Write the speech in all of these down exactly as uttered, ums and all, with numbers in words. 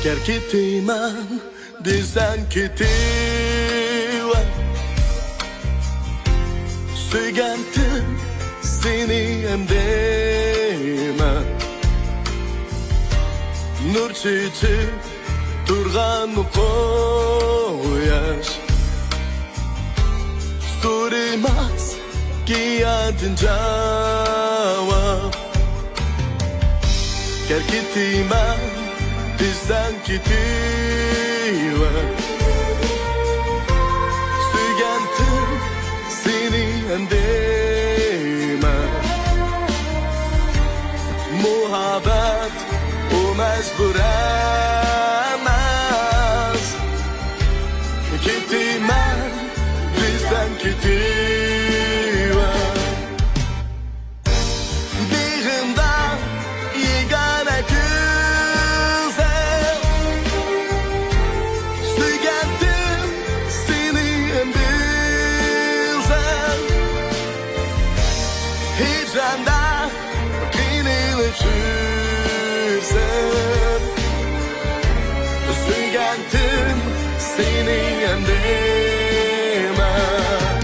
ئەگەر كېتىمەن دېسەڭ كېتىۋەر، سۆيگەنتىم سېنى ئەمدى مەن. نۇر چېچىپ تۇرغان قۇياش، سورىماس قىيادىن جاۋاب. ئەگەر كېتىمەن دېسەڭ كېتىۋەر، سۆيگەنتىم سېنى ئەمدى مەن. مۇھەببەت ئۇ مەجبۇر ئەمەس، كېتىمەن دېسەڭ كېتىۋەر. بېغىڭدا يېگانە گۈلزار، سۆيگەنتىم سېنى ئەمدى بىلسەم. ھىجراندا قىينىلىپ يۈرسەم، سۆيگەنتىم سېنى ئەمدى مەن.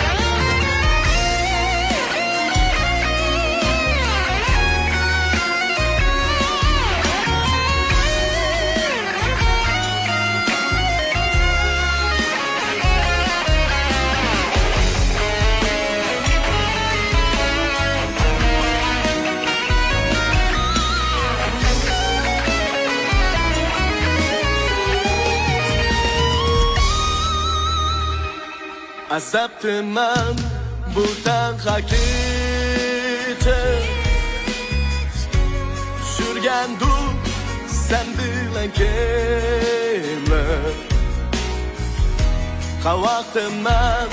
ئازابتىمەن بۇ تەنھا كېچە، يۈرگەندۇ سەن بىلەن كىملەر؟ قاۋاقتىمەن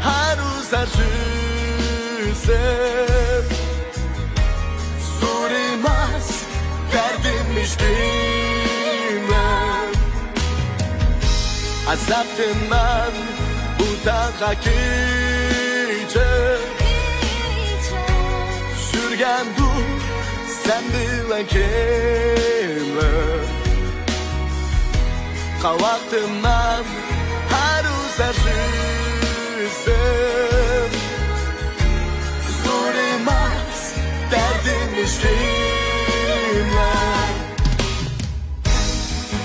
ھەر ئۇزار سۈرسەم، سورىماس دەردىم ھېچكىملەر. ئازابتىمەن بۇ تەنھا كېچە، سۈرگەندۇ سەن بىلەن كىملەر؟ قاۋاقتىمەن ھەر ئۇزار سۈرسەم، سورىماس دەردىم ھېچكىملەر.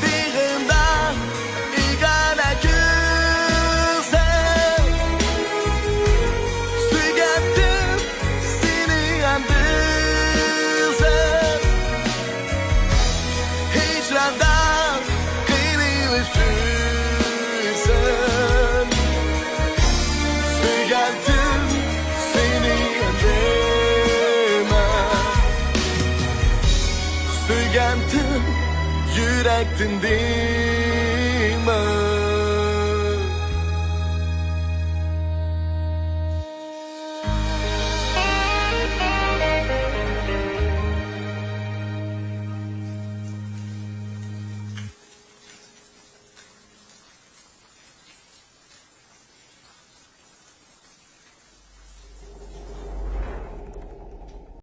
بېغىڭدا يېگانە گۈلزار، سۆيگەنتىم سېنى ئەمدى بىلسەم. ھىجراندا قىينىلىپ سۆيسەم، سۆيگەنتىم سېنى ئەمدى مەن. سۆيگەنتىم يۈرەكتىن دېمە.